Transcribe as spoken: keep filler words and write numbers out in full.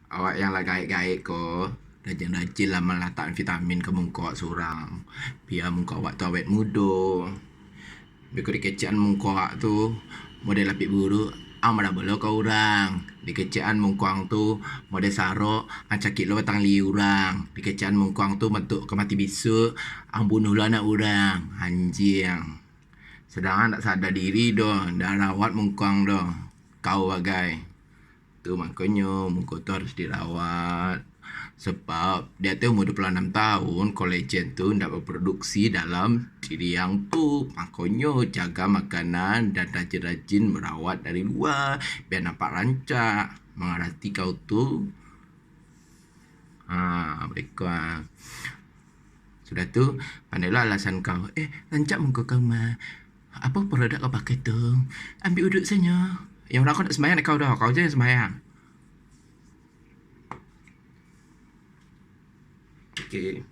Awak yang lah gaek-gaek ko, rajin-rajin lah malatakan vitamin ka muko awak surang. Bia muko awak tu awet mudo. Beko dikecekan muko awak tu model apik buruak, ang marabalo ka urang. Dikecekan muko ang tu model sarok, ang cakik lo batang liu urang. Dikecekan muko ang tu bantuak ka mati bisuak, ang bunuah lo anak urang. Anjiang. Sadang ang ndak sadar diri doh, ndak rawat muko ang doh. Kau bagai. Tu mangkonyo muko tu harus dirawat. Sabab di ateh umua dua puluh anam tahun, kolagen tu ndak baproduksi dalam diri ang tu. Mangkonyo jaga makanan dan rajin-rajin marawat dari lua, bia nampak rancak. Mangarati kau tu? Ha, baiko ah. Sudah tu, pandailah alasan kau. Eh, rancak muko kau mah. Apo produk kau pakai tu? Ambiak uduik sanyo. Yang urang ko ndak sumbayang dek kau doh, kau se yang sumbayang. Oke.